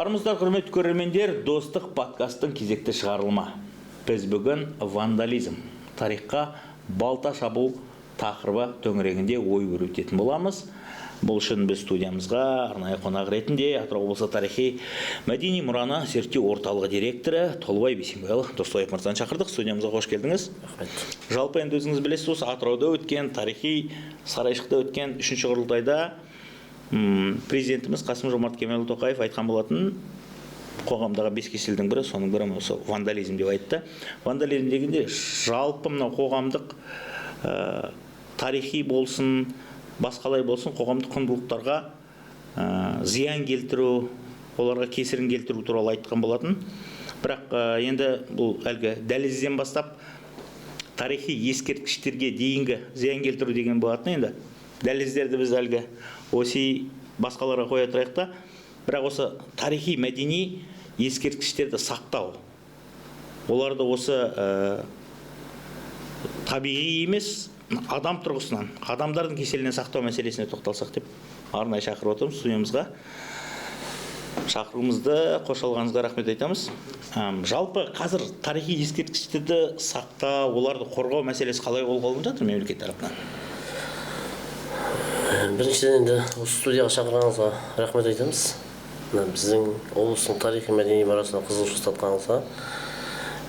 Армысыздар, құрметті көрермендер, Достық подкасттың кезекті шығарылымы. Біз бүгін вандализм, тарихқа балта шабу тақырыбы төңірегінде ой өрбітетін боламыз. Бұл үшін біз студиямызға арнайы қонақ ретінде Атырау облысы тарихи мәдени мұраны зерттеу орталығы директоры Толыбай Бейсенбайұлы Досылаев мырзаны шақырдық. Студиямызға қош келдіңіз. Рахмет. Жалпы енді өзіңіз білесіз, осы Атырауда өткен тарихи Сарайшықта өткен үшінші құрылтайда президентіміз Қасым Жомарт Кемелұлы Тоқаев айтқан болатын, қоғамдағы бес кеселдің бірі, соның бірі осы вандализм деп айтты. Вандализм дегенде жалпы мынау қоғамдық тарихи болсын, басқалай болсын, қоғамдық құндылықтарға зиян келтіру, оларға кесірін келтіру туралы айтқан болатын. Бірақ енді бұл әлгі дәлізден бастап тарихи ескерткіштерге дейінгі зиян келтіру деген болатын. Енді дәліздерді біз әлгі оси басқаларға қоя тұрайық та, бірақ осы тарихи мәдени ескерткіштерді сақтау, оларды осы табиғи емес, адам тұрғысынан, адамдардың кеселінен сақтау мәселесіне тоқталсақ деп арнайы шақырып отырмыз студиямызға. Шақыруымызды қош алғаныңызға рахмет айтамыз. Жалпы қазір тарихи ескерткіштерді сақтау, оларды қорғау мәселесі қалай қолға алынып жатыр мемлекет тарапынан? Біріншіден, енді осы студияға шақырғаныңызға рахмет айтамыз. Мына біздің облыстың тарихи мәдени мұрасына қызығушылық танытқаныңызға.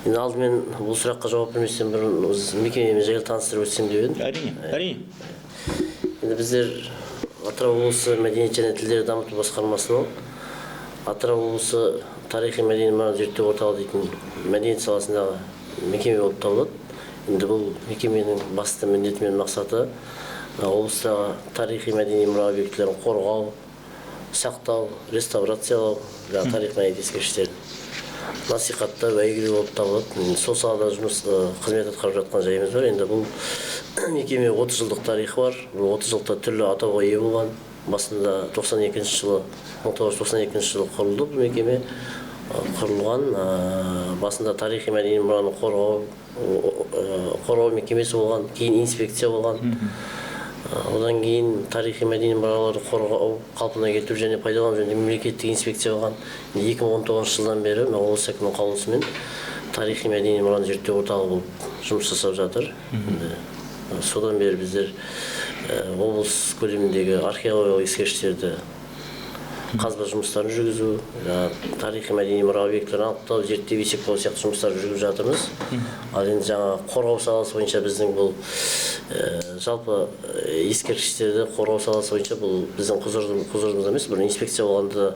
Енді алдымен бұл сұраққа жауап берместен бұрын осы мекемемен жайлы таныстырып өтсем деп едім. Әрине, әрине. Енді біздер Атырау облысы мәдениет және тілдерді дамыту басқармасының Атырау облысы тарихи мәдени мұраны зерттеу орталығы дейтін мәдениет саласындағы мекеме болып табылады. Енді бұл мекеменің басты міндеті мен мақсаты облыстағы тарихи мәдени мұра объектілерін қорғау, сақтау, реставрациялау, жаңағы тарих мәдениет ескерткіштерін насихаттау, әйгілеу болып табылады. Енді сол салада жұмыс, қызмет атқарып жатқан жайымыз бар. Енді бұл мекеме 30 жылдық тарихы бар. Бұл 30 жылда түрлі атауға ие болған. Басында 92 жылы, 1992 жылы құрылды бұл мекеме. Құрылған, басында тарихи мәдени мұраны қорғау мекемесі болған, кейін инспекция болған. Одан кейін тарихи мәдени мұраларды қорғау, қалпына келтіру және пайдалану жөнінде мемлекеттік инспекция болған. 2019 жылдан бері мына облыс әкімінің қаулысымен тарихи мәдени мұраны зерттеу орталығы болып жұмыс жасап жатыр. Енді, содан бері біздер облыс көлеміндегі археологиялық ескерткіштерді қазба жұмыстарын жүргізу, жаңағы тарихи мәдени мұра объектілерін анықтау, зерттеп, есептеу сияқты жұмыстар жүргізіп жатырмыз. Ал енді жаңағы қорғау саласы бойынша біздің бұл жалпы ескерткіштерді қорғау саласы бойынша бұл біздің құзырымызда емес. Бұрын инспекция болғанда да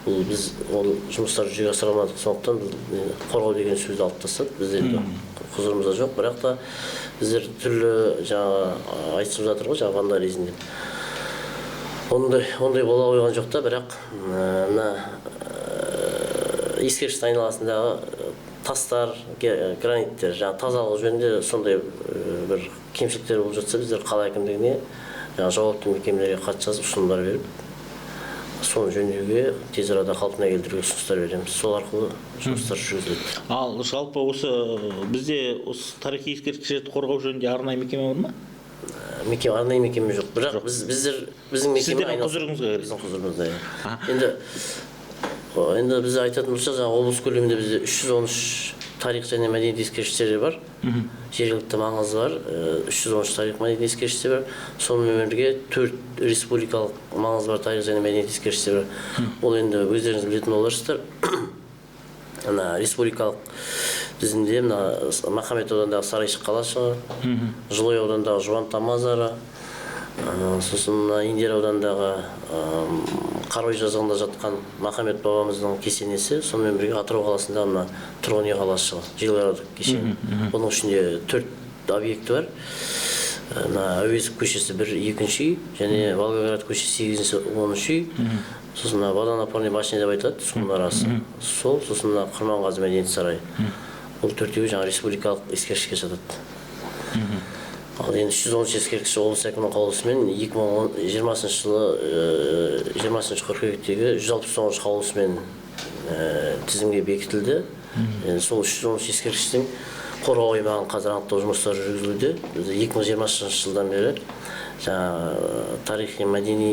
бұл біз ол жұмыстарды жүзеге асыра алмадық. Сондықтан бұл қорғау деген сөзді алып тастады, бізде енді құзырымызда жоқ. Бірақ та біздер түрлі жаңағы айтысып жатыр ғой жаңағы вандализм деп, ондай бола қойған жоқ та. Бірақ мына ескерткіштің айналасындағы тастар, граниттер, жаңағы тазалық жөнінде сондай бір кемшіліктер болып жатса, біздер қала әкімдігіне, жаңағы жауапты мекемелерге хат жазып, ұсынымдар беріп, соны жөндеуге, тез арада қалпына келтіруге ұсыныстар береміз. Сол арқылы жұмыстар жүргізіледі. Ал жалпы осы бізде осы тарихи ескерткіштерді қорғау жөнінде арнайы мекеме бар ма? Мекеме, арнайы мекеме жоқ, бірақ біздер, біздің мекеме Сіздердің құзырыңызға кіреді. Біздің құзырымызда, иә. Енді біз айтатын болсақ, жаңағы облыс көлемінде бізде 313 тарих және мәдениет ескерткіштері бар, жергілікті маңызы бар 313 тарих мәдениет ескерткіштері бар. Сонымен бірге төрт республикалық маңызы бар тарих және мәдениет ескерткіштері бар. Ол енді өздеріңіз білетін боларсыздар, ана республикалық тізімде мына Махамбет ауданындағы Сарайшық қалашығы, Жылыой ауданындағы Жуантам мазары, сосын мына Индер ауданындағы Қарой жазығында жатқан Махамбет бабамыздың кесенесі, сонымен бірге Атырау қаласындағы мына тұрғын үй қалашығы, желгородок кешені. Бұның ішінде төрт объекті бар. Мына Әуезов көшесі 1, екінші үй және Волгоград көшесі 8-, 10-үй, сосын мына водонапорный башня деп айтылады, соның арасы сол, сосын мына Құрманғазы мәдениет сарайы. Бұл төртеуі жаңа республикалық ескерткішке жатады. Ал енді 313 ескерткіш облыс әкімінің қаулысымен 2020 жылы 20 қыркүйектегі 169 қаулысымен тізімге бекітілді. Енді сол 313 ескерткіштің қорғау аймағын қазір анықтау жұмыстары жүргізілуде. Біз 2020 жылдан бері Жаңағы тарихи мәдени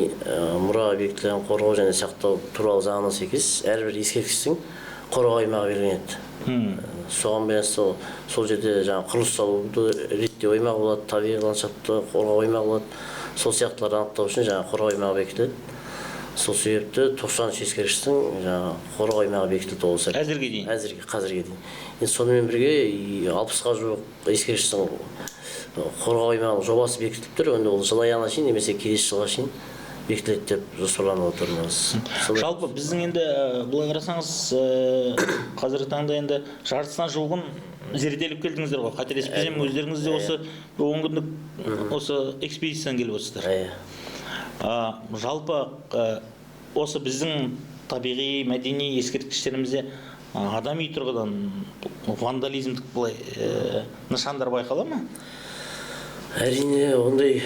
мұра объектілерін қорғау және сақтау туралы заңына сәйкес әрбір ескерткіштің қорғау аймағы белгіленеді. Соған байланысты сол жерде жаңағы құрылыс салуды реттеу аймағы болады, табиғи ландшафтты қорғау аймағы болады. Сол сияқтыларды анықтау үшін жаңағы қорғау аймағы бекітіледі. Сол себепті 93 ескерткіштің жаңағы қорғау аймағы бекітілді облыс әкімдігі. Әзірге дейін? Әзірге, қазірге дейін. Енді сонымен бірге 60-қа жуық ескерткіштің қорғау аймағының жобасы бекітіліп тұр. Енді ол жыл аяғына шейін немесе келесі жылға шейін бекітіледі деп жоспарланып отырмыз. Жалпы біздің енді былай қарасаңыз, қазіргі таңда енді жартысына жуығын зерделеп келдіңіздер ғой, қателеспесем өздеріңіз де осы 10 күндік осы экспедициядан келіп отырсыздар. Жалпы осы біздің табиғи мәдени ескерткіштерімізде адами тұрғыдан вандализмдік былай нышандар байқала ма? Әрине, ондай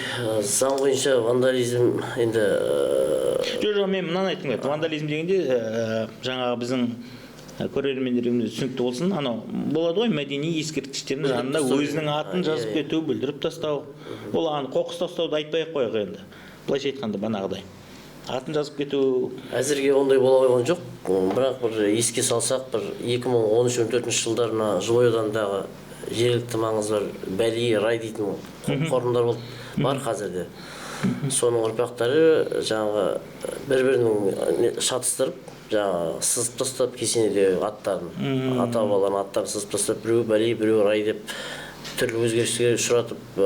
заң бойынша вандализм енді, Жоқ, мен мынаны айтқым келді. Вандализм дегенде жаңағы біздің көрермендеріміз түсінікті болсын, анау болады ғой мәдени ескерткіштердің жанында өзінің атын жазып кету, бүлдіріп тастау. Ол аны қоқыс тастауды айтпай ақ қояйық енді. Былайша айтқанда банағыдай. Атын жазып кету. Әзірге ондай бола қойған жоқ. Бірақ бір еске салсақ, бір 2013-14 жылдар мына Жылыой ауданындағы жергілікті маңызы бар Бәли Рай дейтін қорымдар болды, бар қазірде. Соның ұрпақтары жаңағы бір-бірінің шатыстырып, жаңағы сызып тастап кесенеде аттарын, ата-бабаларының аттарын сызып тастап, біреу Бәли, біреу Рай деп түрлі өзгерістерге ұшыратып,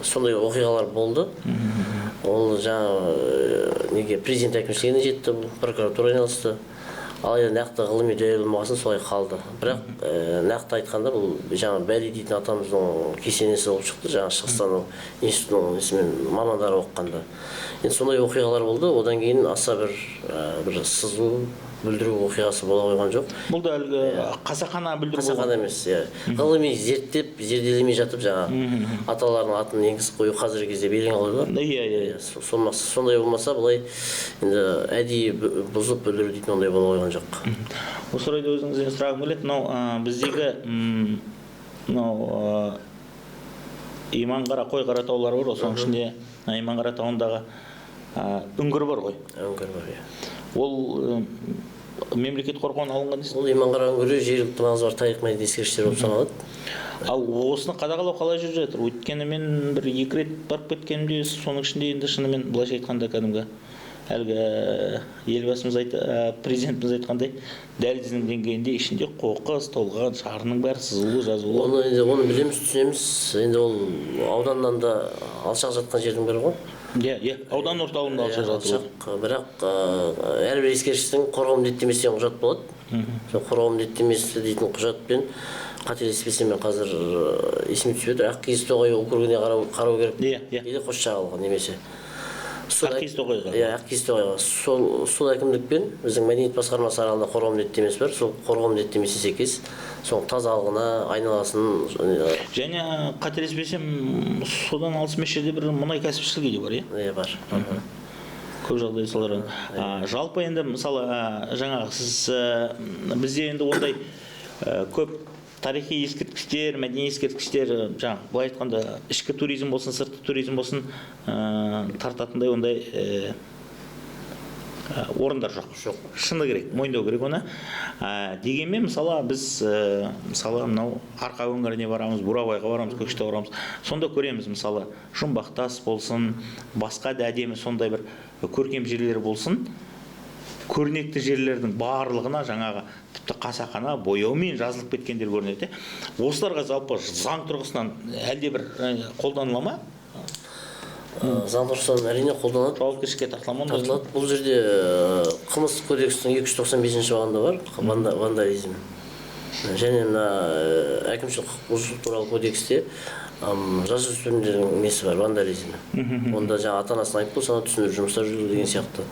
сондай оқиғалар болды. Ол жаңағы неге президент әкімшілігіне жетті, прокуратура айналысты. Алайда нақты ғылыми дәлел болмағасын солай қалды. Бірақ нақты айтқанда бұл жаңа Бәли дейтін атамыздың кесенесі болып шықты, жаңа Шығыстану институтының несімен мамандары оқығанда. Енді сондай оқиғалар болды. Одан кейін аса бір сызу, бүлдіру оқиғасы бола қойған жоқ. Бұл да әлгі қасақана бүлдіру болған. Қасақана емес, иә. Ғылыми зерттеп, зерделемей жатып жаңа аталарының атын енгізіп қою қазіргі кезде белең алды ғой. Иә, иә, иә. Сондай болмаса былай енді әдейі бұзып бүлдіру дейтін ондай бола қойған жоқ. Осы орайда өзіңізден сұрағым келеді. Мынау, біздегі, мынау, Иманқара, Қойқара таулары бар ғой, соның ішінде Иманқара тауындағы, үңгір бар ғой. Үңгір бар, иә. Ол мемлекет қорғауына алынған дейсіз? Ол Иманқара үңгірі жергілікті маңызы бар тарих мәдени ескерткіштер болып саналады. Ал осыны қадағалау қалай жүріп жатыр? Өйткені мен бір екі рет барып кеткенімде, соның ішінде енді шынымен былайша айтқанда кәдімгі әлгі елбасымыз президентіміз айтқандай дәліздің деңгейінде ішінде қоқыс толған шарының бәрі сызулы жазулы. Оны енді оны білеміз, түсінеміз. Енді ол ауданнан да алшақ жатқан жердің бірі ғой. Иә, иә, аудан орталығында алшақ жатыр. Алшақ, бірақ әрбір ескерткіштің қорғау міндеттемесі деген құжат болады. Сол қорғау міндеттемесі дейтін құжатпен қателеспесем мен қазір есіме түспей тұр. Ақкиіз тоғай округіне қарау керек. Иә, иә. Или Қосшағылға немесе. Ақкиіз тоғайға. Иә, Ақкиіз тоғайға. Сол әкімдікпен біздің мәдениет басқармасы аралығында қорғау міндеттемесі бар. Сол қорғау міндеттемесіне сәйкес соның тазалығына, айналасын, Және қателеспесем, содан алыс емес жерде бір мұнай кәсіпшілігі де бар, иә? Иә, бар. Көп жағдай солар. Жалпы енді мысалы, жаңағы сіз, бізде енді ондай, көп тарихи ескерткіштер, мәдени ескерткіштер, жаңағы былай айтқанда ішкі туризм болсын, сыртқы туризм болсын, тартатындай ондай орындар жоқ. Жоқ. Шыны керек, мойындау керек оны. Дегенмен мысалы біз, мысалы мынау Арқа өңіріне барамыз, Бурабайға барамыз, Көкшетауға барамыз. Сонда көреміз мысалы Жұмбақтас болсын, басқа да әдемі сондай бір көркем жерлер болсын. Көрнекті жерлердің барлығына жаңағы тіпті қасақана бояумен жазылып кеткендер көрінеді. Осыларға жалпы заң тұрғысынан әлде бір қолданыла ма? Заң тұрғысынан әрине қолданылады. Жауапкершілікке тартыла ма онда? Тартылады. Бұл жерде қылмыстық кодекстің екі жүз тоқсан бесінші бабында бар вандализм. Және мына әкімшілік құқық бұзушылық туралы кодексте жасөспірімдердің несі бар, вандализм. Онда жаңа ата-анасына айыппұл салады, түсіндіру жұмыстар жүргізу деген сияқты.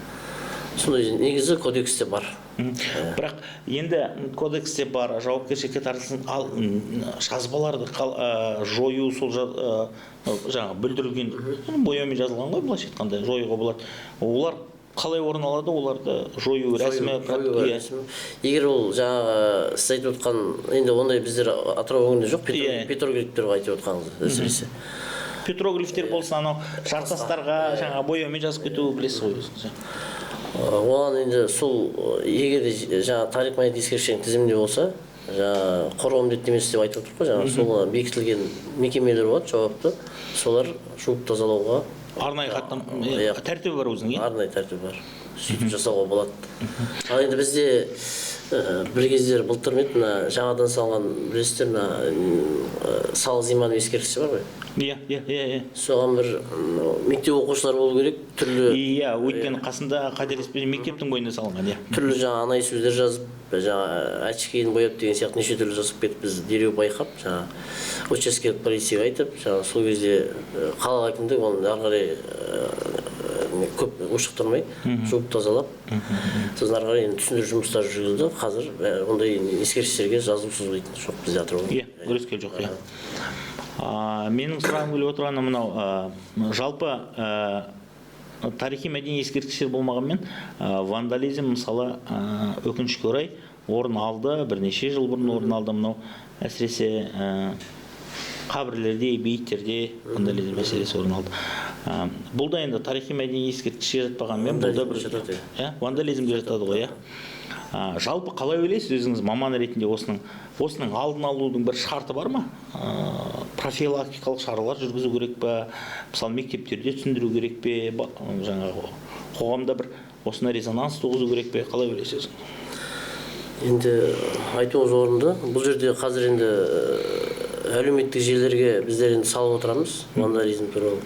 Сондай негізі кодексте бар. Бірақ енді кодексте бар, жауапкершілікке тартылсын, ал жазбаларды жою, сол жаңағы бүлдірілген бояумен жазылған ғой, былайша айтқанда жоюға болады. Олар қалай орын алады, оларды жою рәсімі, Жою иә. рәсімі. Егер ол жаңағы сіз айтып отқан, енді ондай біздер Атырау өңірінде жоқ, петроглифтер ғой айтып отқаныңыз әсіресе. Петроглифтер болсын, анау жартастарға жаңағы бояумен жазып кету, білесіз ғой өзіңіз. Оған енді сол, егер де жаңағы тарих мәдениет ескерткіштерінің тізімінде болса, жаңағы қорғау міндеттемесі деп айтып отырмық қой, жаңағы сол бекітілген мекемелер болады жауапты, солар жуып тазалауға арнайы хаттам, Иә. тәртібі бар өзінің, иә? Арнайы тәртібі бар, сөйтіп жасауға болады. Ал енді бізде бір кездері, былтыр ма еді, мына жаңадан салынған, білесіздер, мына Салық Зиманов ескерткіші бар ғой. Иә, иә, иә, иә. Соған бір мектеп оқушылары болу керек, түрлі Иә, өйткені қасында, қателеспесем, мектептің бойында салынған, иә. Түрлі жаңа анайы сөздер жазып, жаңа очкиін бояп деген сияқты неше түрлі жасап кетіп, біз дереу байқап, жаңа учаскелік полицияға айтып, жаңа сол кезде қалалық әкімдік оны ары қарай көп ушықтырмай жуып тазалап, сосын ары қарай енді түсіндіру жұмыстары жүргізілді. Қазір ондай ескерткіштерге жазу сызу дейтін жоқ бізде, Атырауда. Иә, өрескел жоқ, иә. Менің сұрағым келіп отырғаны мынау: жалпы тарихи мәдени ескерткіштер болмағанмен, вандализм, мысалы, өкінішке орай, орын алды, бірнеше жыл бұрын орын алды. Мынау әсіресе қабірлерде, бейіттерде вандализм мәселесі орын алды. Бұл да енді тарихи мәдени ескерткішке жатпағанмен, бұл да бір Вандализмге жатады, иә, вандализмге жатады ғой, иә. Жалпы қалай ойлайсыз өзіңіз маман ретінде, осының алдын алудың бір шарты бар ма? Профилактикалық шаралар жүргізу керек па? Мысалы, мектептерде түсіндіру керек пе? Жаңағы қоғамда бір осындай резонанс туғызу керек пе? Қалай ойлайсыз өзіңіз? Енді айтуыңыз орынды. Бұл жерде қазір енді әлеуметтік желілерге біздер енді салып отырамыз вандализм туралы.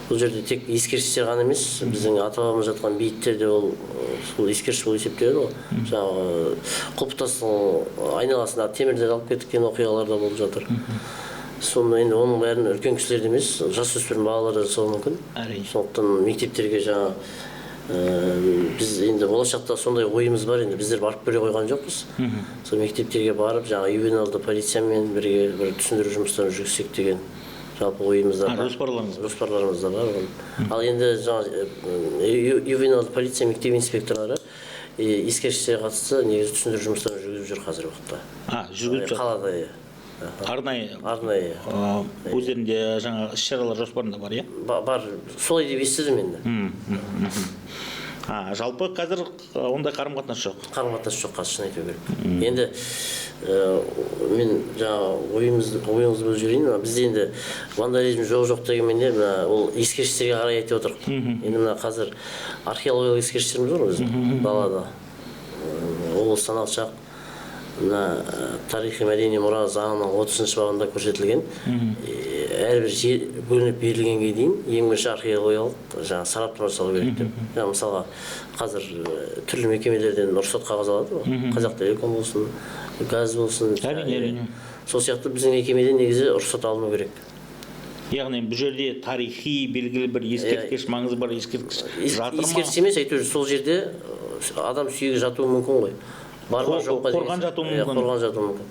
Бұл жерде тек ескерткіштер ғана емес, біздің ата бабамыз жатқан бейіттер де ол сол ескерткіш болып есептеледі ғой. Жаңағы құлпытастың айналасында темірлер алып кеткен оқиғалар да болып жатыр. Соны енді оның бәрін үлкен кісілер де емес, жасөспірім балалар да жасауы мүмкін. Сондықтан мектептерге жаңа біз енді болашақта сондай ойымыз бар, енді біздер барып көре қойған жоқпыз. Сол мектептерге барып, жаңа ювеналды полициямен бірге бір түсіндіру жұмыстарын жүргізсек деген жалпы ойымызда бар. Жоспарларыңыз бар. Жоспарларымызда бар ол. Ал енді жаңа ювеналды полиция, мектеп инспекторлары ескерткіштерге қатысты негізі түсіндіру жұмыстарын жүргізіп жүр қазіргі уақытта. Жүргізіп жатыр. Қалада, иә. Арнайы Арнайы. Өздерінде жаңа іс-шаралар жоспарында бар, иә? Бар, солай деп естідім енді. Жалпы қазір ондай қарым қатынас жоқ. Қарым қатынас жоқ қазір, шын айту керек. Енді мен жаңа ойыңызды бөліп жіберейін. Мына бізде енді вандализм жоқ жоқ дегенмен де, мына ол ескерткіштерге қарай айтып отырмық. Енді мына қазір археологиялық ескерткіштеріміз бар ғой біздің далада. Облыстан алсақ, мына тарихи мәдени мұра заңының 30-бабында көрсетілген, әрбір жер бөлініп берілгенге дейін ең бірінші археологиялық жаңа сараптама жасалу керек деп. Жаңа мысалға қазір түрлі мекемелерден рұқсат қағаз алады ғой. Қазақтелеком болсын, газ болсын. Әрине, әрине. Сол сияқты біздің мекемеден негізі рұқсат алыну керек. Яғни бұл жерде тарихи белгілі бір ескерткіш, маңызы бар ескерткіш жатыр ма? Ескерткіш емес, әйтеуір сол жерде адам сүйегі жатуы мүмкін ғой. Бар ма, жоқ па деген Қорған жатуы Иә, мүмкін. Қорған жатуы мүмкін.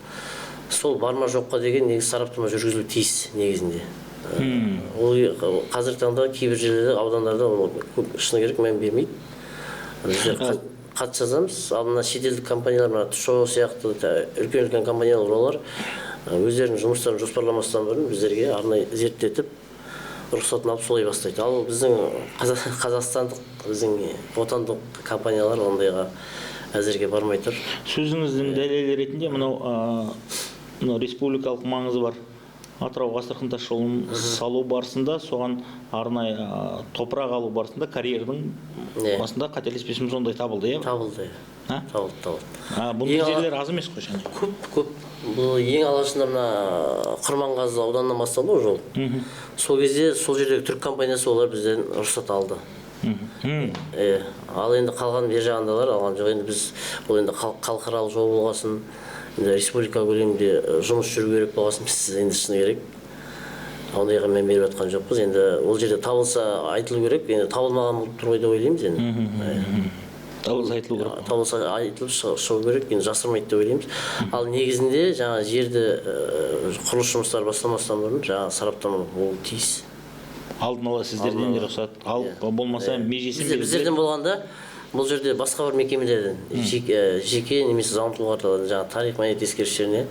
Сол бар ма, жоқ па деген негізі сараптама жүргізілуі тиіс негізінде. Ол қазіргі таңда кейбір жерлерде, аудандарда ол көп, шыны керек, мән бермейді. Біздер хат жазамыз. Ал мына шетелдік компаниялар, мына ТШО сияқты үлкен үлкен компаниялар, олар өздерінің жұмыстарын жоспарламастан бұрын біздерге арнайы зерттетіп, рұқсатын алып, солай бастайды. Ал біздің қазақстандық, біздің отандық компаниялар ондайға әзірге бармай тұр. Сөзіңіздің дәлелі ретінде мынау республикалық маңызы бар Атырау Астрахань тас жолын салу барысында, соған арнайы топырақ алу барысында карьердің басында, қателеспесем, сондай табылды, иә? Табылды. А? Табылды, табылды. Бұндай жерлер аз емес қой және. Көп, көп. Бұл ең алғашында мына Құрманғазы ауданынан басталды ғой жол. Сол кезде сол жердегі түрік компаниясы, олар бізден рұқсат алды. Ал енді қалған бер жағындағылар алған жоқ. Енді біз ол енді халықаралық жол болғасын, енді республика көлемінде жұмыс жүру керек болғасын, біз енді шыны керек ондайға мән беріп жатқан жоқпыз. Енді ол жерде табылса, айтылу керек, енді табылмаған болып тұр ғой деп ойлаймыз енді. Табылса, айтылу керек. Табылса, айтылып шығу керек, енді жасырмайды деп ойлаймыз. Ал негізінде жаңа жерді құрылыс жұмыстары бастамастан бұрын жаңа сараптама болуы тиіс. Алдын ала сіздерден де рұқсат алып, болмаса межесін Біздерден болғанда Бұл жерде басқа бір мекемелерден, жеке немесе заңды тұлғалардан жаңағы тарих мәдениет ескерткіштеріне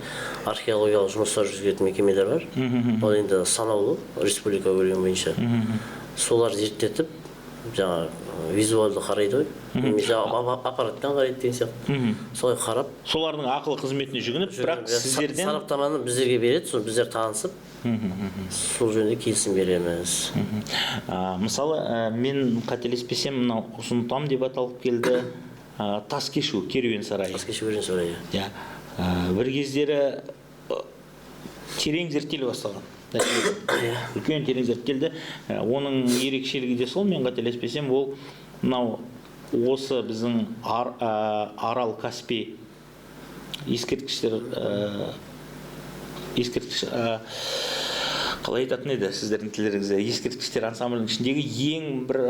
археологиялық жұмыстар жүргізетін мекемелер бар. Ол енді санаулы республика көлемі бойынша. Солар зерттетіп, жаңа визуалды қарайды ғой, немесе аппаратпен қарайды деген сияқты. Солай қарап, солардың ақылы қызметіне жүгініп, бірақ сіздерден сараптаманы біздерге береді, соны біздер танысып, сол жөнінде келісім береміз. Мысалы, мен қателеспесем, мынау Ұзынтам деп аталып келді, Таскешу керуен сарайы. Таскешу керуен сарайы. Иә. Бір кездері терең зерттеле бастаған. Үлкен терең зерттелді. Оның ерекшелігі де сол, мен қателеспесем, ол мынау осы біздің Арал Каспий ескерткіштер, ескерткіш, қалай айтатын еді сіздердің тілдеріңізде, ескерткіштер ансамблінің ішіндегі ең бір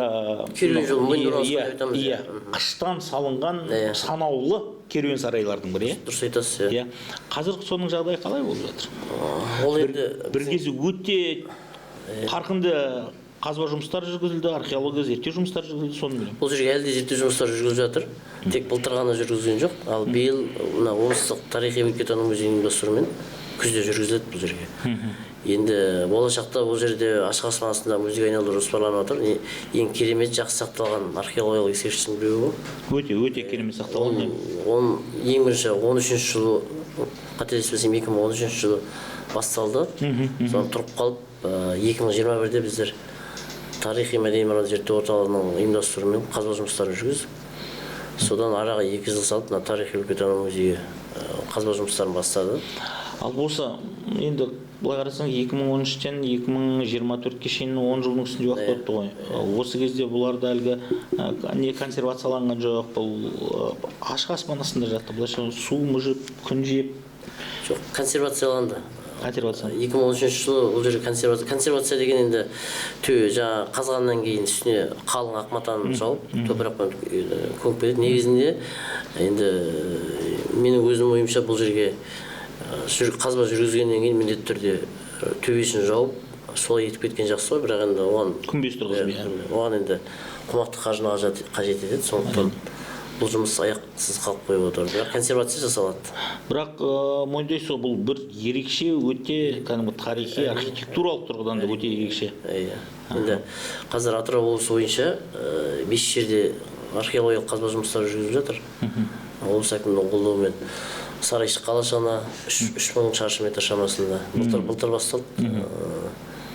керуен жолы, мойын орналасқан деп айтамыз, иә, қыштан салынған санаулы керуен сарайлардың бірі, иә? Дұрыс айтасыз, иә. Иә. Қазір соның жағдайы қалай болып жатыр? Ол енді бір кезде өте қарқынды қазба жұмыстары жүргізілді, археология зерттеу жұмыстары жүргізілді, соны білемін. Бұл жерге әлі де зерттеу жұмыстары жүргізіліп жатыр. Тек былтыр ғана жүргізілген жоқ, ал биыл мына облыстық тарихи өлкетану музейінің ұйымдастыруымен күзде жүргізіледі бұл жерге. Енді болашақта бұл жерде ашық аспан астында музейге айналдыру жоспарланып жатыр. Ең керемет жақсы сақталған археологиялық ескерткіштің біреуі бұл. Өте, өте керемет сақталған. Он ең бірінші 13 жылы, қателеспесем, 2013 жылы басталды. Содан тұрып қалып, 2021-де біздер тарихи мәдени мұраны зерттеу орталығының ұйымдастыруымен қазба жұмыстарын жүргіздік. Содан араға 2 жыл салып, мына тарихи өлкетану музейі қазба жұмыстарын бастады. Ал осы енді былай қарасаң, 2013-тен 2024-ке шейін 10 жылдың үстінде уақыт өтті ғой. Осы кезде бұларды әлгі не консервацияланған жоқ, бұл ашық аспан астында жатты. Былайша су мүжіп, күн жеп. Жоқ, консервацияланды. Консервация. 2013 жылы бұл жерде консервация, консервация деген енді жаңа қазғаннан кейін үстіне қалың ақ матаны жауып, топырақпен көміп кетеді. Негізінде енді менің өзім ойымша, бұл жерге қазба жүргізгеннен кейін міндетті түрде төбесін жауып, солай етіп кеткен жақсы ғой, бірақ енді оған күмбез тұрғызып, иә. Оған енді қомақты қаржыны қажет етеді, сондықтан бұл жұмыс аяқсыз қалып қойып отыр. Бірақ консервация жасалады. Бірақ мойындайсыз ғой, бұл бір ерекше, өте кәдімгі тарихи, архитектуралық тұрғыдан да өте ерекше. Иә. Енді қазір Атырау облысы бойынша 5 жерде археологиялық қазба жұмыстары жүргізіліп жатыр. Облыс әкімінің қолдауымен Сарайшық қалашығына 3000 шаршы метр шамасында. Былтыр басталды.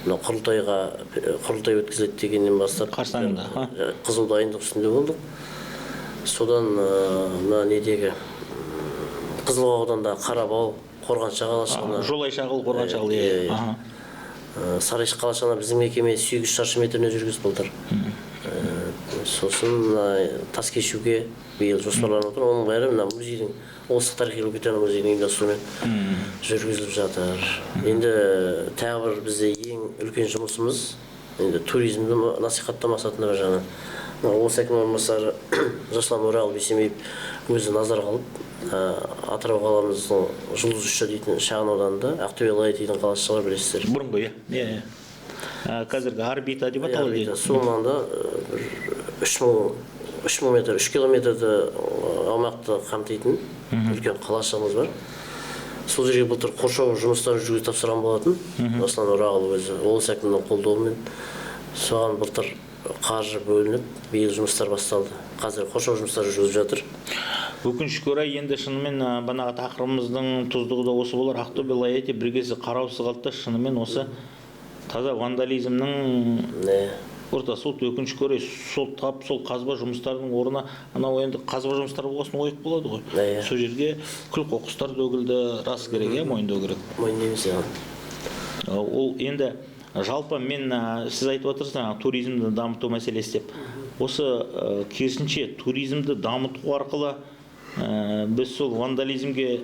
Мына құрылтай өткізіледі дегеннен бастап қарсаңында, ха? Қызу дайындық үстінде болдық. Содан мына недегі Қызылқоға ауданында Қарабау, Қорғанша қалашығына. Жолай шағыл, Қорғанша шағыл, иә. Сарайшық қалашығына біздің мекеме 800 шаршы метріне жүргізді былтыр. Сосын мына Таскешуге биыл жоспарланып отыр. Оның бәрі мына музейдің, облыстық тарихи өлкетану музейінің ұйымдастыруымен жүргізіліп жатыр. Енді тағы бір бізде ең үлкен жұмысымыз енді туризмді насихаттау мақсатында бір жағынан. Мына облыс әкімінің орынбасары Жасұлан Оралов Бейсенбаев өзі назарға алып, Атырау қаламыздың Жұлдыз үші дейтін шағын ауданында Ақтөбе Лайт дейтін қалашығы бар, білесіздер. Бұрынғы, иә. Иә, иә. Қазіргі орбита деп аталады. Орбита. Сол маңда, бір үш мың метр, үш километрді аумақты қамтитын үлкен қалашығымыз бар. Сол жерге былтыр қоршау жұмыстарын жүргізу тапсырған болатын. Жасұлан Орағұлов өзі облыс әкімінің қолдауымен соған былтыр қаржы бөлініп, биыл жұмыстар басталды. Қазір қоршау жұмыстары жүргізіліп жатыр. Өкінішке орай, енді шынымен, банағы тақырыбымыздың тұздығы да осы болар. Ақтөбе Лаэти бір кезде қараусыз қалды да, шынымен осы таза вандализмнің ортасы болды. Өкінішке орай, сол тап, сол қазба жұмыстарының орнына анау енді қазба жұмыстары болғасын ойық болады ғой. Сол жерге күл қоқыстар төгілді, рас керек, иә, мойындау керек. Мойындаймыз, иә. Ол енді жалпы мен, сіз айтып отырсыз, жаңағы туризмді дамыту мәселесі деп. Осы, керісінше туризмді дамыту арқылы, біз сол вандализмге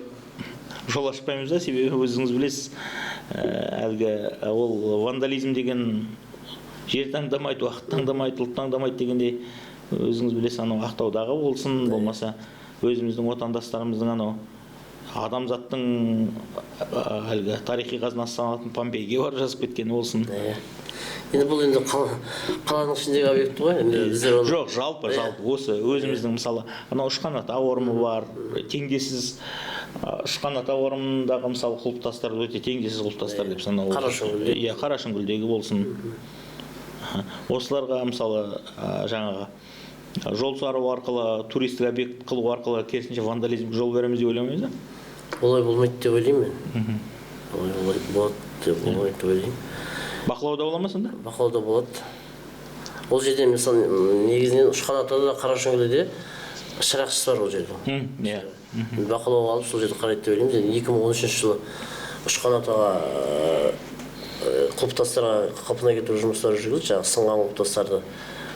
жол ашпаймыз да, себебі өзіңіз білесіз, әлгі, ол вандализм деген жер таңдамайды, уақыт таңдамайды, ұлт таңдамайды дегендей, өзіңіз білесіз, анау Ақтаудағы болсын, болмаса өзіміздің отандастарымыздың анау Адамзаттың әлгі тарихи қазынасы саналатын Помпейге барып жазып кеткен болсын. Енді бұл енді қаланың ішіндегі объект қой. Енді біздер оны Жоқ, жалпы осы өзіміздің, мысалы, анау Ұшқан ата орымы бар, теңдесіз Ұшқан ата орымындағы, мысалы, құлпытастар өте теңдесіз құлпытастар деп санау. Қарашүңгілде. Иә, Қарашүңгілдегі болсын. Осыларға, мысалы, жаңағы жол салу арқылы, туристік объект қылу арқылы керісінше вандализмге жол береміз деп ойламаймыз ба? Олай болмайды деп ойлаймын мен. Олай болады деп болмайды деп ойлаймын. Бақылауда бола ма сонда? Бақылауда болады. Ол жерде, мысалы, негізінен Ұшқан атада да, Қарашүңгілде де шырақшысы бар ол жерде. Иә. Бақылауға алып, сол жерде қарайды деп ойлаймыз. Енді 2013 жылы Ұшқан атаға құлпытастарға қалпына келтіру жұмыстары жүргізілді. Жаңағы сынған құлпытастарды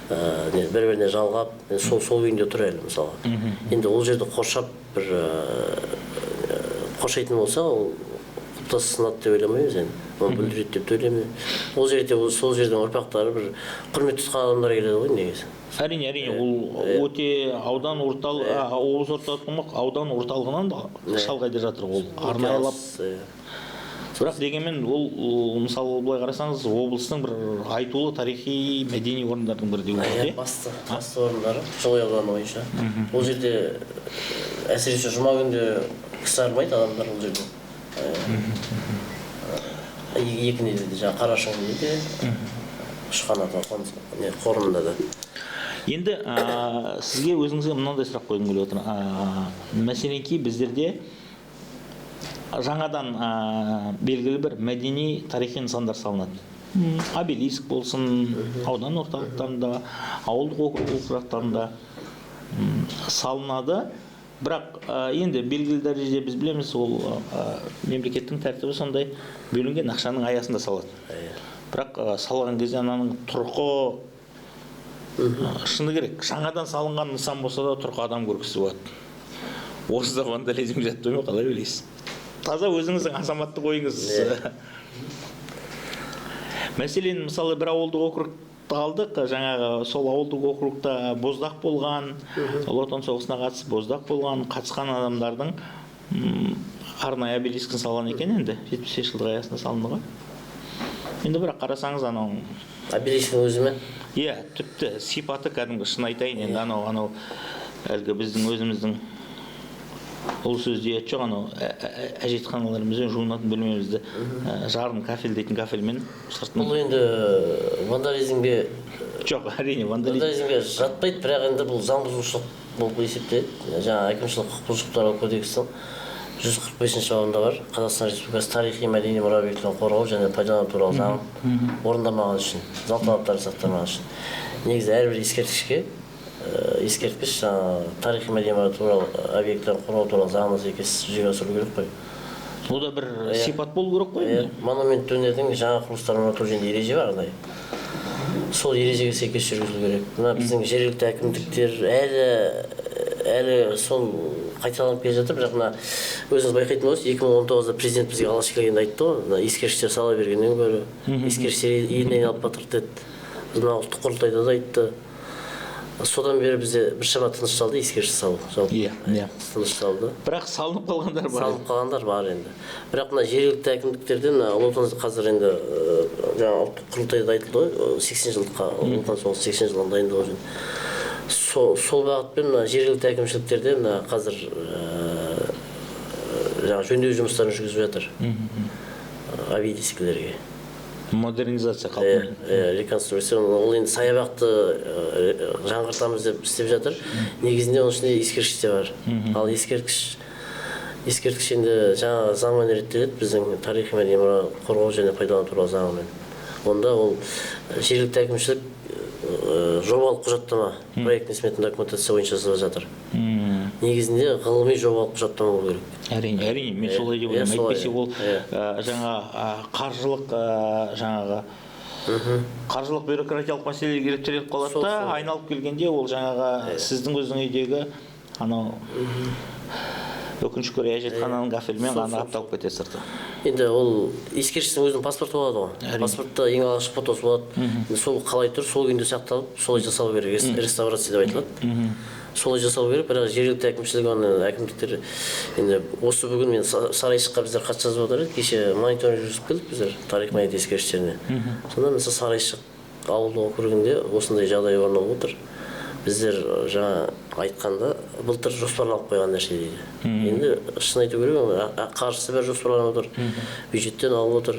бір біріне жалғап, сол күйінде тұр әлі, мысалға. Енді ол жерді қоршап, бір қоршайтын болса, ол құлпытас сынады деп ойламаймыз енді. Оны бүлдіреді деп те ойлаймын. Ол жерде сол жердің ұрпақтары, бір құрмет тұтқан адамдар келеді ғой негізі. Әрине, ол өте аудан орталық, облыс орталығы, аудан орталығынан да шалғайда жатыр ол. Арнайылап. Бірақ дегенмен ол, мысалы, былай қарасаңыз, облыстың бір айтулы тарихи мәдени орындардың бірі деуге болады. Басты орындары Жылыой ауданы бойынша. Ол жерде әсіресе жұма күнде кісі армайды адамдар ол жерде. Екі неде де, жаңағы Қарашүңгілде де, Ұшқан ата қорымында да. Енді сізге, өзіңізге мынандай сұрақ қойғым келіп отыр. Мәселенки, біздерде жаңадан белгілі бір мәдени тарихи нысандар салынады. Обелиск болсын, аудан орталықтарында, ауылдық округтарында салынады. Бірақ енді белгілі дәрежеде біз білеміз, ол мемлекеттің тәртібі сондай, бөлінген ақшаның аясында салады. Бірақ салған кезде ананың тұрқы, шыны керек, жаңадан салынған нысан болса да тұрқы адам көркісі болады. Осы да вандализм жатпай ма, қалай ойлайсыз? Таза өзіңіздің азаматтық ойыңыз. Мәселен, мысалы, бір ауылдық округты алдық, жаңағы сол ауылдық округта боздақ болған, Ұлы Отан соғысына қатысып боздақ болған, қатысқан адамдардың арнайы обелискін салған екен енді, 75 жылдық аясында салынды ғой. Енді бірақ қарасаңыз анау обелисктің өзі ме? Иә, тіпті сипаты кәдімгі, шын айтайын, енді анау әлгі біздің өзіміздің ұлы сөзде жоқ, анау әжетханаларымызбен жуынатын бөлмемізді жарым кафель дейтін кафельмен сыртынан. Бұл енді вандализмге жоқ, әрине, вандализмге жатпайды, бірақ енді бұл заң бұзушылық болып есептеледі. Жаңа әкімшілік құқық бұзушылық туралы кодекстің 145 бабында бар. Қазақстан Республикасы тарихи мәдени мұра объектілерін қорғау және пайдалану туралы заң орындамаған үшін, заң талаптарын сақтамаған үшін. Негізі әрбір ескерткішке ескерткіш тарихи мәдени мұра туралы объектілерін қорғау туралы заңына сәйкес жүзеге асыру керек қой. Ол да бір сипат болу керек қой. Монумент өнердің жаңа құрылыстарын орнату жөнінде ереже бар арнайы. Сол ережеге сәйкес жүргізілу керек. Мына біздің жергілікті әкімдіктер әлі сол қайталанып келе жатыр, бірақ мына өзіңіз байқайтын болсаңыз, 2019-да президент бізге алғаш келгенде айтты ғой, мына ескерткіштер сала бергеннен гөрі ескерткіштер еліне айналып батыр деді. Мына ұлттық құрылтайда да айтты. Содан бері бізде біршама тынышталды ескерткіш салу. Иә, иә. Тынышталды. Бірақ салынып қалғандар бар. Салынып қалғандар бар енді. Бірақ мына жергілікті әкімдіктерде мына Ұлы Отан қазір енді жаңа ұлттық құрылтайда айтылды ғой, 80 жылдыққа, Ұлы Отан соғысы 80 жылдығын дайындау үшін. Сол бағытпен мына жергілікті әкімшіліктерде мына қазір жаңа жөндеу жұмыстарын жүргізіп жатыр. Обелискілерге. Модернизация қалпына. Реконструкция. Ол енді саябақты жаңғыртамыз деп істеп жатыр. Негізінде оның ішінде ескерткіш те бар. Ал ескерткіш енді жаңа заңмен реттеледі, біздің тарихи мәдени мұра қорғау және пайдалану туралы заңымен. Онда ол жергілікті әкімшілік жобалық құжаттама, проектный сметный документация бойынша жасалып жатыр. Негізінде ғылыми жобалық құжаттама болу керек. Әрине, әрине, мен солай деп ойлаймын. Әйтпесе ол жаңа қаржылық, жаңағы қаржылық бюрократиялық мәселелер келіп тіреліп қалады да, айналып келгенде ол жаңағы сіздің өзің үйдегі анау өкінішке орай әжетхананың кафелімен ғана қапталып кетеді сырты. Енді ол ескерткіштің өзінің паспорты болады ғой. Паспортта ең алғашқы фотосы болады. Сол қалай тұр, сол күйінде сақталып, солай жасалу керек. Реставрация деп айтылады. Солай жасалу керек, бірақ жергілікті әкімшілік, оны әкімдіктер енді осы бүгін мен Сарайшыққа біздер хат жазып отыр едік, кеше мониторинг жүргізіп келдік біздер тарих мәдениет ескерткіштеріне. Сонда мысалы Сарайшық ауылдық округінде осындай жағдай орын алып отыр. Біздер жаңа айтқанда былтыр жоспарланып қойған нәрсе дейді. Енді шын айту керек, қаржысы бәрі жоспарланып отыр, бюджеттен алып отыр.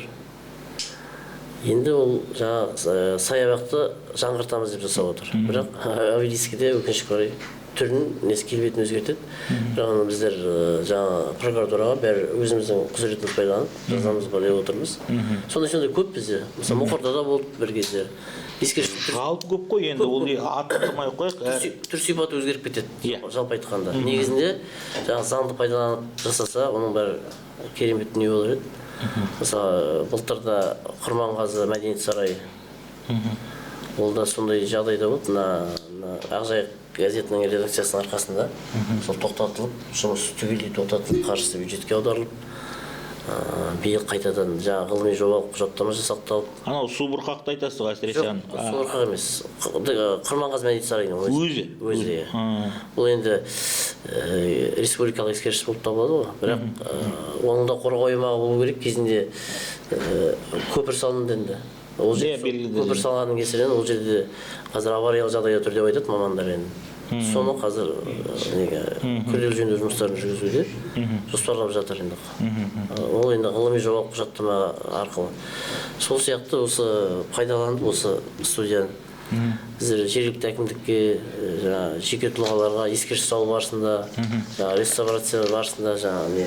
Енді ол жаңа саябақты жаңғыртамыз деп жасап отыр. Бірақ обелискіде өкінішке орай түрін, несі, келбетін өзгертеді. Бірақ оны біздер жаңа прокуратураға бәрі өзіміздің құзыретімізді пайдаланып жазамыз ба деп отырмыз. Сондай көп бізде. Мысалы, Мұқырда да болды бір кезде. Ескерткіш Жалпы көп қой енді, ол атын ақ қояйық. Түр сипаты өзгеріп кетеді. Жалпы айтқанда. Негізінде жаңа заңды пайдаланып жасаса, оның бәрі керемет дүние болар еді. Мысалы, былтырда Құрманғазы мәдениет сарайы, ол да сондай жағдайда болды. Мына Ақжайық газетінің редакциясының арқасында сол тоқтатылып, жұмыс түгелдей тоқтатылып, қаржысы бюджетке аударылып, биыл қайтадан жаңағы ғылыми жобалық құжаттама жасақталып. Анау субұрқақты айтасыз ғой әсіресе? Жоқ, субұрқақ емес, Құрманғазы мәдениет сарайының өзі. Өзі? Өзі, иә. Бұл енді республикалық ескерткіш болып табылады ғой, бірақ оның да қорғау аймағы болу керек. Кезінде көпір салынды енді. Ол Иә, белгілі көпір салғанның кесірінен ол жерде қазір авариялық жағдайда тұр деп айтады мамандар енді. Соны қазір неге күрделі жөндеу жұмыстарын жүргізуде жоспарлап жатыр енді. Ол енді ғылыми жобалық құжаттама арқылы. Сол сияқты осы пайдаланып осы студияны біздер жергілікті әкімдікке, жаңағы жеке тұлғаларға ескерткіш салу барысында, жаңағы реставрация барысында, жаңағы не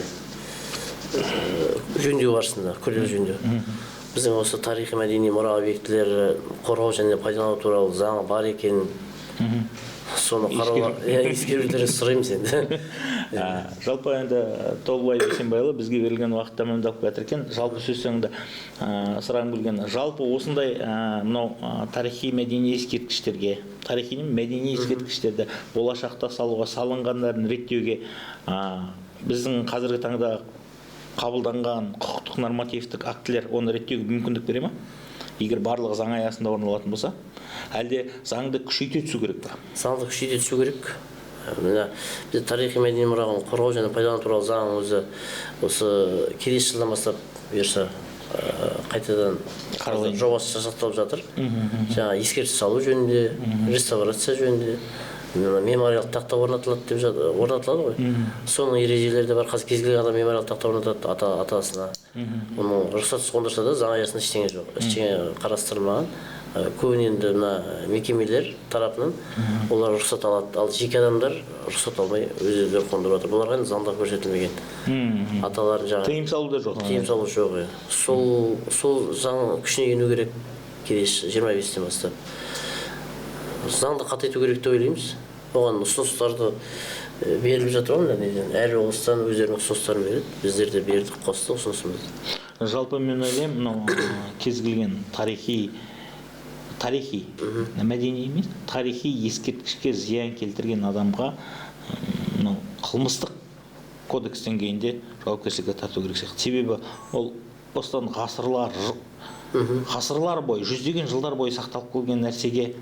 жөндеу барысында, күрделі жөндеу, біздің осы тарихи мәдени мұра объектілері қорғау және пайдалану туралы заң бар екенін, соны қарауға, иә, ескерулеріңізді сұраймыз енді. Жалпы енді, Толыбай Бейсенбайұлы, бізге берілген уақыт тәмамдалып жатыр екен. Жалпы сөз соңында сұрағым келген, жалпы осындай мынау тарихи мәдени ескерткіштерге, тарихи мәдени ескерткіштерді болашақта салуға, салынғандарын реттеуге біздің қазіргі таңда қабылданған құқықтық нормативтік актілер оны реттеуге мүмкіндік бере ма? Егер барлығы заң аясында орын алатын болса, әлде заңды күшейте түсу керек па? Заңды күшейте түсу керек. Мына бізде тарихи мәдени мұраны қорғау және пайдалану туралы заң өзі осы келесі жылдан бастап бұйырса қайтадан жобасы жасақталып жатыр. Жаңа ескерткіш салу жөнінде, реставрация жөнінде, мемориалдық тақта орнатылады деп орнатылады ғой. Соның ережелері де бар. Қазір кез келген адам мемориалдық тақта орнатады атасына. Оның рұқсатсыз қондырса да заң аясында ештеңе жоқ, ештеңе қарастырылмаған. Көбіне енді мына мекемелер тарапынан олар рұқсат алады, ал жеке адамдар рұқсат алмай өз өздері қондырып жатыр. Бұларға енді заңда көрсетілмеген. Аталарын жаңа тыйым салу да жоқ. Тыйым салу жоқ, иә. Сол заң күшіне ену керек келесі 25-тен бастап. Заңды қатайту керек деп ойлаймыз. Оған ұсыныстарды беріліп жатыр ғой мына неден. Әр облыстан өздерінің ұсыныстарын береді. Біздер де бердік, қостық ұсынысымызды. Жалпы мен ойлаймын, мынау кез келген тарихи мәдени емес, тарихи ескерткішке зиян келтірген адамға мынау қылмыстық кодекс деңгейінде жауапкершілікке тарту керек сияқты. Себебі ол осыдан ғасырлар бойы, жүздеген жылдар бойы сақталып келген нәрсеге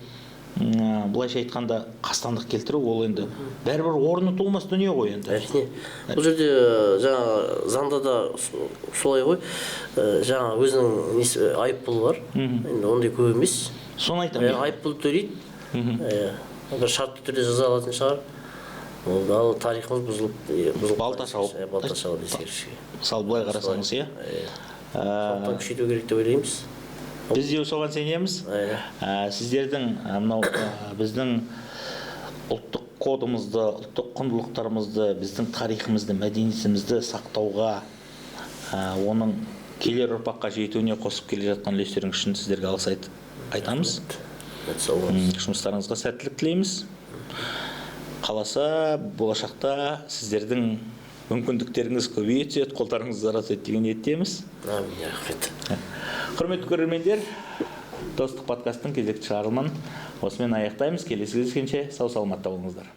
былайша айтқанда қастандық келтіру, ол енді бәрібір орны толмас дүние ғой енді. Әрине. Бұл жерде жаңа заңда да солай ғой. Жаңа өзінің несі, айыппұлы бар. Енді ондай көп емес. Соны айтамын. Айыппұл төлейді. Бір шартты түрде жаза алатын шығар. Ол ал тарихымыз бұзылып балта шауып. Балта шауып ескерткішке. Мысалы былай қарасаңыз, иә. Сондықтан күшейту керек деп ойлаймыз. Біз де соған сенеміз. Сіздердің мынау біздің ұлттық кодымызды, ұлттық құндылықтарымызды, біздің тарихымызды, мәдениетімізді сақтауға, оның келер ұрпаққа жетуіне қосып келе жатқан үлестеріңіз үшін сіздерге алғыс айтамыз. Жұмыстарыңызға сәттілік тілейміз. Қаласа болашақта сіздердің мүмкіндіктеріңіз көбейе түседі, қолдарыңыз ұзара түседі деген ниеттеміз. Әмин, рахмет. Құрметті көрермендер, Достық подкасттың кезекті шығарылымын осымен аяқтаймыз. Келесі кездескенше сау саламатта болыңыздар.